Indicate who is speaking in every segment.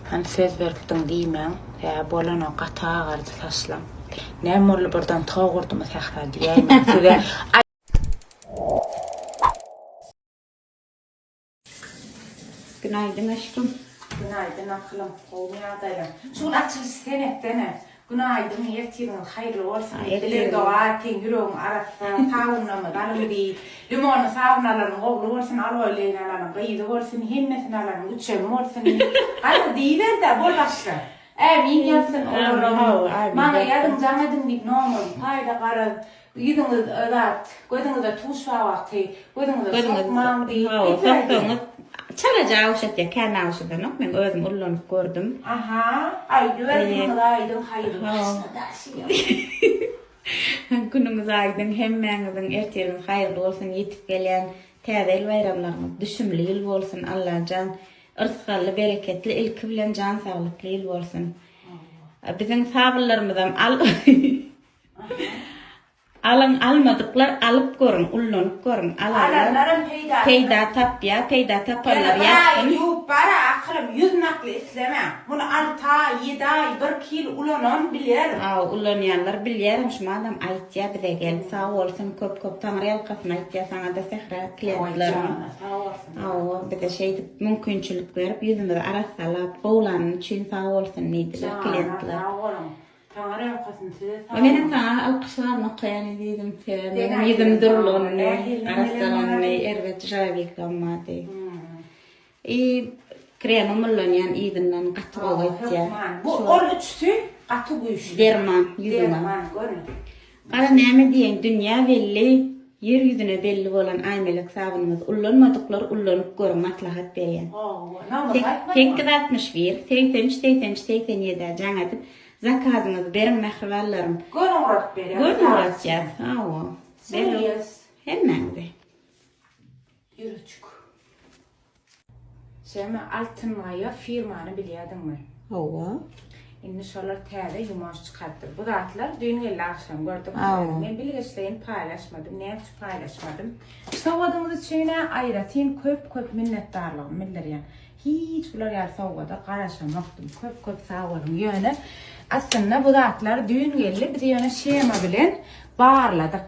Speaker 1: Hany söz beripdiň diýmäň. Hä bolanok gaty agardy saçlam. Näme boldy birden tow urdymy Sähra diýäýmäň size.
Speaker 2: Günaýdyn aşkym.
Speaker 1: Günaýdyn akylym. Gowumy ýagdaýlaň. Şu gün açylyş sen etsene. Günaýdyn ertiriňiz haýyrly bolsun diýip dileg doga etiň ýüregiň arassa sabynlamyzy alyň diý. Limonly sabyn alanyň ogly bolsun aloe leýin alanyň gyzy bolsun hemmesini alanyň üçemi bolsun diý. Garaz diýiberdä bol başla. Ämin ýazsyn olaram. Maňa ýazyň jaň ediň diýip nomeryny paýla garaz. Ýüzüňiz zat, gözüňize tuş bar wagty, gözüňize sokmaň diýip,
Speaker 2: Hawa, soksaňyz çalaja awuşatýar, kän awuşadanok, men özüm ullanyp gördüm.
Speaker 1: Aha, aýdyber günüňiz aýdyň haýyrly başla daşy.
Speaker 2: Günüňiz aýdyň hemmäňiziň ertiriňiz haýyrly bolsun ýetip gelýän täze ýyl baýramlaryňyz düşümli ýyl bolsun Allajan yrsgally bereketli ilki bilen jan saglykly ýyl bolsun. Biziň sabynlarymyzam al Alyň almadyklar alyp görüň ullanyp görüň alanlar peýda tapýa peýda tapanlar
Speaker 1: Ýöne bir aý
Speaker 2: ýapsyn.
Speaker 1: ýuwup bara akylym ýüz nakly islemäň. Muny alty aý ýedi aý birki ýyl ulanan biler.
Speaker 2: Haw ulanýanlar bilýärem şu madam aýtýa bize gelip sag bolsun köp köp taňryýalkasyn aýtýa saňada Sähra kliýentlerimiz.
Speaker 1: Janyna sag bolsun.
Speaker 2: Hawa bize şeýdip mümkinçilik berip ýüzümizi arassalap gowlanyny üçin sag bolsun diýdiler
Speaker 1: Janyna
Speaker 2: kliýentler.
Speaker 1: sag boluň. Taňry ýalkasyn size sag
Speaker 2: Menem saňa alkyşlarymy okaýan ezizim sebäbi meniň ýüzüm durlandy, arassalandy, erbet žawikam bardy. I kremim ullanýan yzyndan gaty gowy etýär.
Speaker 1: Bu ol üçüsi gaty güýçli.
Speaker 2: Derman ýüzüňe.
Speaker 1: Derman göni.
Speaker 2: Gara näme diýeýin dünýä belli ýer ýüzüne belli bolan Aýmelek sabynymyz ullanmadyklar ullanyp görüň maslahat berýän. 861 83 83 87-ä jaň edip zakazyňyzy beriň mähribanlarym.
Speaker 1: Göni ugradyp berýäs.
Speaker 2: Göni ugratýas hawa.
Speaker 1: Söýýäs.
Speaker 2: Hemmäňizi.
Speaker 1: Ýüreçik. Şema Altyn Gaýa firmany bilýädiňmi?
Speaker 2: Hawa.
Speaker 1: Indi şolar täze ýumaş çykarypdyr. Bu zatlar düýn geldi agşam gördük. Men bilgeşleýin paýlaşmadym. Näme üçin paýlaşmadym? Sowgadyňyz üçin-ä aýratyn köp-köp minnetdarlygymy bildirýän. Hiç bular ýaly sowgada garaşamokdym. Köp-köp sag boluň. Ýöne aslynda bu zatlar düýn geldi. Biz ýöne şema bilen barladyk.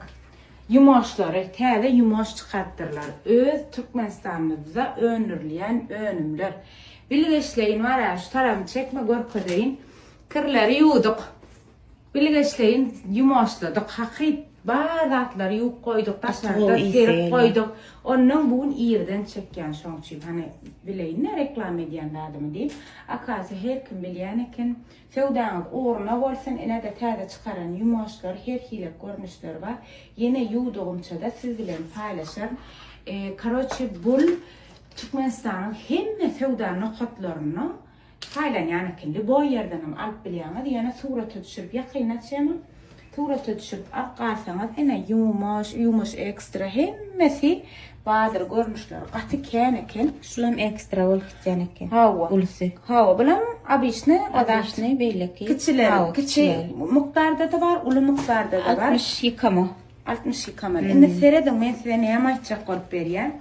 Speaker 1: Ýumaşlary, täze ýumaş çykarypdyrlar. Öz Türkmenistanymyzda öndürilýän önümler. Bilgeşleýin bar-a, şu tarabyny çekme görkezeýin. Kirleri ýuwduk. Bilgeşleýin ýumaşladyk. Hakyt bar zatlary ýuwup goýduk, daşarda serip goýduk. Ondan bu gün irden çekýän şoň üçin. Hany bileýin-dä reklama edýän zadymy diýip. Akasy her kim bilýän eken. Söwdaňyz ugruna bolsun inede täze çykaran ýumaşlar her hile görnüşleri bar ýene ýuwdugymçada siz bilen paýlaşaryn karoçe bul Türkmenistanyň hemme söwda nokatlarynda paýlanýan eken lýuboý ýerdenem alyp bilýäňiz ýöne surata düşürip ýakynda çema Surata düşürip alyp galsaňyz ine ýumaş, ýumaş ekstra hemmesi bardyr görnüşleri gaty kän eken.
Speaker 2: Şulam ekstra bolup gitýän eken.
Speaker 1: Hawa.
Speaker 2: Ulusy.
Speaker 1: Hawa, bulam obyçny
Speaker 2: Obyçny beýleki.
Speaker 1: Kiçileri, kiçi mukdarda-da bar, uly mukdarda-da bar.
Speaker 2: 60 ýykama.
Speaker 1: 60 ýykama. Indi serediň men size näme aýtjak bolup berýän.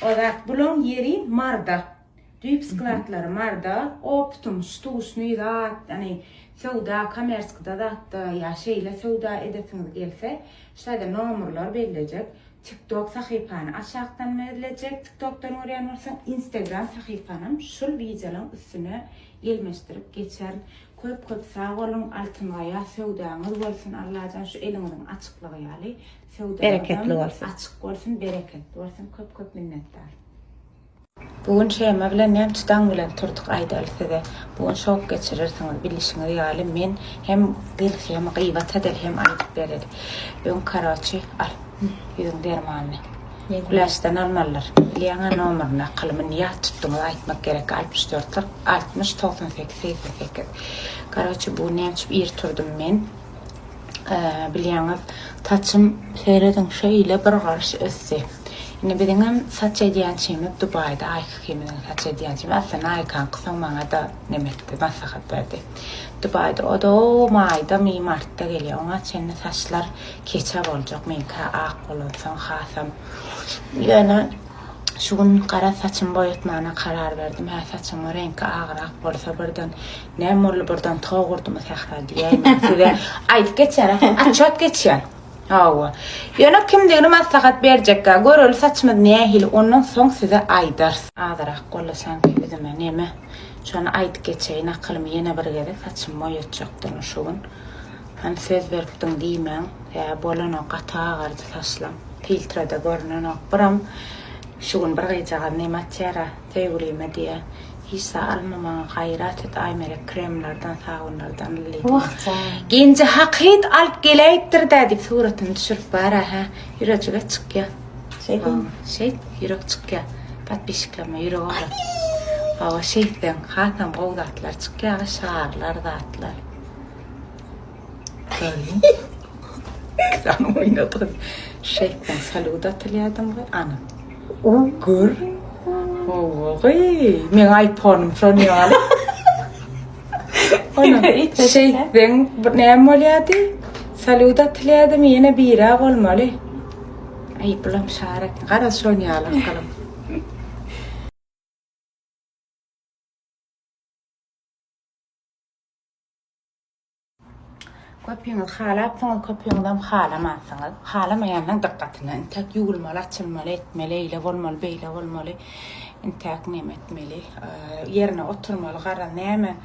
Speaker 1: O zat bulaň ýeri Marda. Düýp skladlary Marda, optum, ştuşnyý zat, ýagny söwda, kommerskda zatda ýa şeýle söwda edesiňiz gelse, şaýda nomerler bellejek, TikTok sahypany aşakdan bellejek, TikTokdan görýän bolsaň, Instagram sahypanam şul wideolaň üstüne ýelmeşdirip geçerin. Köp köp sag boluň, Altyngaýa söwdaňyz bolsun, Allajan şu eliňiziň açyklygy ýaly söwdaňyzam açyk bolsun, bereketli bolsun, köp köp minnetdar. Bu gün Şema bilen näme daň bilen turduk aýdaly size. Bu gün şok geçirersiňiz bilişiňiz ýaly men hem gyl hem gybat edeli hem aýdyp bereli. Öň karoçi al ýüzüň dermanyny. Kulaşdan almalydyr. Bilýäňä nomerini akylymy indi ýat tutduňyz aýtmak gerek 64 40 60 98 88. Karoçi bu gün näme üçin ir turdum men. Bilýäňiz, saçym serediň şeýle bir garyş ösdi. Indi biziňem saç edýänçimiz Dubaýda Aýka ikimiziň saç edýänçimiz aslynda Aýkaňky soň maňa-da neme etdi, maslahat berdi. Dubaýda o-da maýdamy, martda gelýär. Oňa çenli saçlar keçe boljak, meňkä ak bolansoň hasam. Ýöne. Şu gün gara saçymy boýatmana karar berdim. Hä saçymyň reňki agrak bolsa birden näme boldy birden tog urdumy sähra diýäýmäň size. Aýdyp geçýän, atçot geçýän. Hawa. Ýöne kimdigini maslahat berjekkä göreli saçymyz nähili ondan soň size aýdarys. Azyrak boldy sanki ýüzüme neme. Şony aýdyp geçeýin akylymy ýene bir gezek saçymy boýatjakdyryn şu gün. Hany söz beripdiň diýmäň. Hä bolanok gaty agardy saçlam. Filtrede görünenok. Biram şu gün bir gyzjagaz neme atýara söýgülime diýä. Hiç zat alma maňa gaýrat et Aýmelek kremlerden sabynlardan diýdi.
Speaker 2: Wah jan.
Speaker 1: Genji hakyt alyp geläýipdir-dä diýip suratyny düşürip bar-a hä. Ýürejige çykýa.
Speaker 2: Şeýdip.
Speaker 1: Şeýt ýürek çykýa. Podpisçiklerime ýürek ugrat. Hawa şeýtseň hasam gowy zatlar çykýa şarlar zatlar. Sen oýnadyň. Şeýtseň salud atylýardyň we ana. O gör. Hawa gyý. Meň iPhone-ym şon ýaly. Ona şeýtseň bir näme bolýardy? Salud atylýardymy ýene bira bolmaly. Aý bulam şar eken. Garaz şon ýaly akalym. Köpüňiz halapsyňyz, köpüňizem halamansyňyz. Halamaýanlaň dykgatyna intäk ýuwulmaly, açylmaly, etmeli, eýle bolmaly, beýle bolmaly, intäk neme etmeli, ýerine oturmaly, garaz näme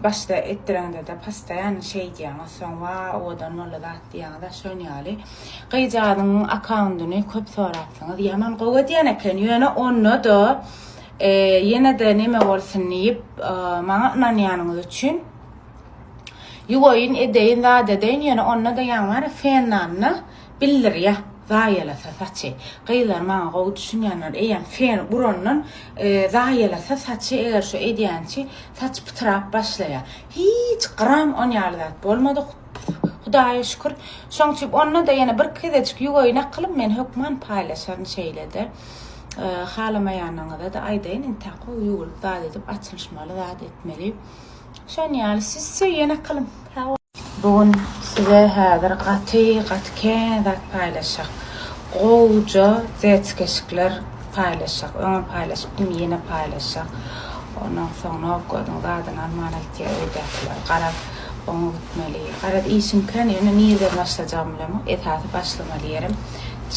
Speaker 1: başda etdireňde-de postoýanny şeýdýäňiz, soň wa owadan boldy zat diýýäňiz-ä şon ýaly. Gyzjagazyň akkaundyny köp sorapsyňyz, ýaman gowy edýän eken, ýöne onda-da ýene-de neme bolsun diýip, maňa ynanýanyňyz üçin Ýuwaýyn, edeýin, zat edeýin, ýöne onda-da ýaňy bar-a fennanyna bildirýä, zaýalasa saçy. Gyzlar maňa gowy düşünýänler, eýýäm fen urandan zaýalasa saçy, eger şu edýänçi saç pytrap başlaýar. Hiç gram on ýaly zat bolmady, Hudaýa şükür. Şoň üçin onda-da ýene birki gezejik ýuwaýyn akylyp, men hökman paýlaşaryn şeýle-de. Halamaýanyňyza-da aýdaýyn, intäk gowy ýuwulyp zat edip açylyşmaly zat etmeli. Şon ýaly siz söýen akylym. Sag bol. Bu gün size häzir gaty gaty kän zat paýlaşjak. Gowuja zetskeşikler paýlaşjak. Öňem paýlaşypdym ýene paýlaşjak. Ondan soň Nowgodyň zadyny alman aýtýar öýdäkiler. Garaz oňa gitmeli. Garaz işim kän ýöne nirden başlajagymy bilemok. Esasy başlamaly ýerim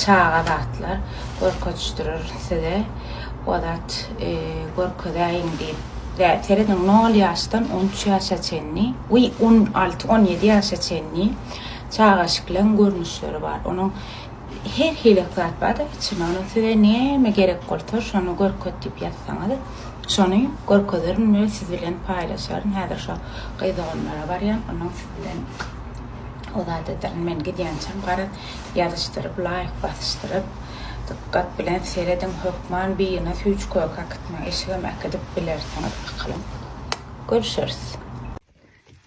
Speaker 1: çaga zatlar. Görkezişdirerin size. O zat görkezäýiň diýip. Dä, serediň, nol ýaşdan on üç ýaşa çenli, wiý, on alty, on ýedi ýaşa çenli çagaşyklaň görnüşleri bar. Onuň her hili zat bar-da içinde. Onuň size näme gerek bolsa, şony görkez diýip ýazsaňyz, şony görkezerin we siz bilen paýlaşaryn. Häzir şo gyz doganlara barýan, ondan siz bilen o zat ederin. Men gidýänçäm garaz ýazyşdyryp, laýk basyşdyryp, Dykgat bilen serediň hökman birine süýji köke äkitmäň eşigem äkidip bilersiňiz akylym. Görüşeris.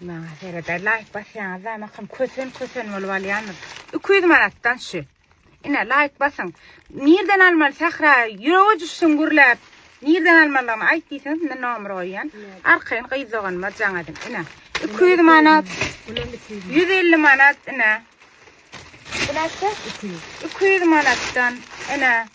Speaker 1: Maňa seredä laýk basýaňyz da makam kösen kösen bolup alýandyr. 200 manatdan şu. Ine laýk basyň. Nirden almaly Sähra ýürege düşsün gürläp. Nirden almalydygyny aýt diýseňiz indi nomer goýýan. Arkaýyn gyz doganyma jaň ediň. Ine 200 manat. 150 manat ine. Bu näçe? 200. 200 manatdan. Ene.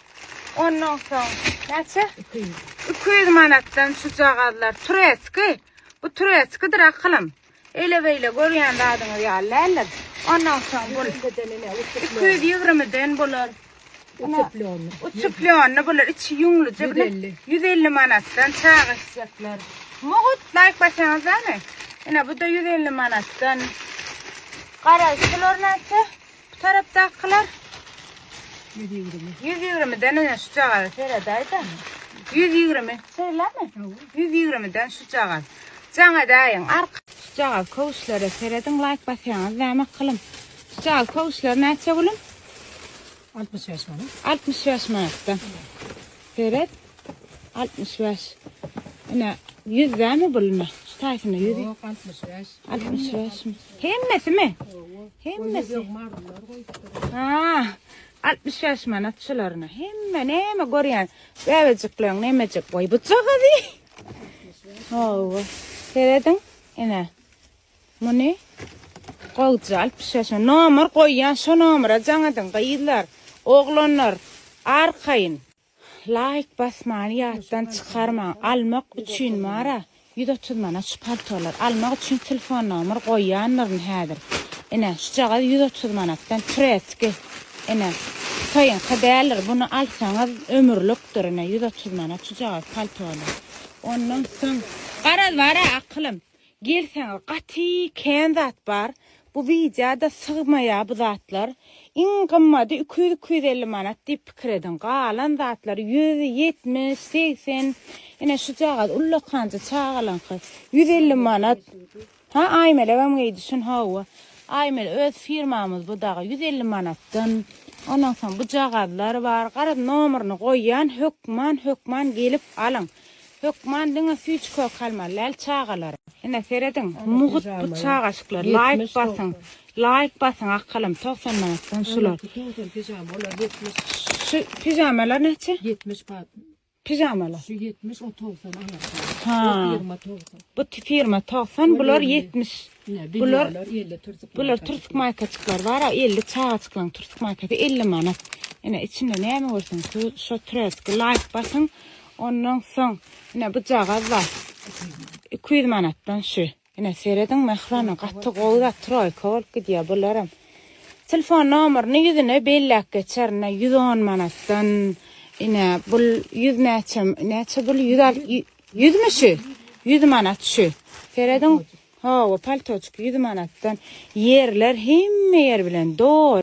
Speaker 1: Ondan soň näçe? 200. 200 manatdan şu jagazlar turetski. Bu turetskidir akylym. Eyle beýle görýän zadyňyz ýaly däldir. Ondan soň bu 220-den bular.
Speaker 3: Uçuplýonly.
Speaker 1: Uçuplýonly bular içi ýüňlüje.
Speaker 3: 150.
Speaker 1: 150 manatdan çaga çiçekler. Mugut laýk basýaňyz dämi? Ine bu da 150 manatdan. Gara şular näçe? Bu tarapdakylar?
Speaker 3: 120.
Speaker 1: 120-den ine şujagaza seredäýdä. 120. Şeýlemi? 120-den şujagaz. Jaň edäýiň. Arka şujagaz köwüşlere serediň, laýk basýaňyz dämi akylym? Şujagaz köwüşler näçe gülüm?
Speaker 3: 65 manat.
Speaker 1: 65 manatdan. Seret. 65. Ine 100 dämi bu ine? Şu taýsyny 100.
Speaker 3: Ýok, 65.
Speaker 1: 65 mi? Hemmesimi? Hemmesi. Ha, 65 manat şularyna. Hemme näme görýän? Bäbejikleriň nemejik. Goý bu jagazy. Hawa. Serediň. Ine. Muny gowja 65 nomer goýýan şo nomera jaň ediň gyzlar, oglanlar arkaýyn. Laýk basmany ýatdan çykarmaň. Almak üçin bara 130 manat şu paltolar. Almak üçin telefon nomer goýýandyryn häzir. Ine, şujagaz 130 manatdan turetski. Ine, Hytaýyňky däldir. Buny alsaňyz ömürlikdir. Ine, 130 manat şujagaz paltolar. Ondan soň garaz bara akylym. Gelseňiz gaty kän zat bar. Bu wideoda sygmaýar bu zatlar. Iň gymmady 200-250 manat diýip pikir ediň. Galan zatlar 170, 80. Ine şujagaz ullakanja çagalaňky 150 manat. Ha Aýmelegem geýdi şun hawa. Aýmel öz firmamyz bu dagy 150 manatdan. Ondan soň bujagazlar bar. Garaz nomerini goýýan hökman hökman gelip alyň. Hökman diňe süýji kök almaly däl çagalara. Ine serediň mugt bu çagaşyklar laýk basyň laýk basyň akylym 90 manatdan şular.
Speaker 3: 90 pijama olar 70.
Speaker 1: Şu pijamalar näçe?
Speaker 3: 70 pat.
Speaker 1: Pijamalar.
Speaker 3: Şu 70 o 90 aňyrda.
Speaker 1: Ha.
Speaker 3: O firma 90.
Speaker 1: Bu firma 90 bular 70.
Speaker 3: Ne,
Speaker 1: Bular
Speaker 3: bular 50 türsük.
Speaker 1: Bular türsük maýkaçyklar bar, 50 çagaçyklaryň türsük maýkasy 50 manat. Ine içinde näme görseň şu şu türsük laýk basyň. Ondan soň ine bu jagaz bar. 200 manatdan şu. Ine serediň mährana gaty gowy zat troýka bolup gidýär bularam. Telefon nomerini ýüzüne belläp geçer. Ine 110 manatdan ine bul 100 näçe näçe bul 100 100 mü şu? 100 manat şu. Serediň Hawa, paltoçuk 100 manatdan. Ýerler hemme ýer bilen doly.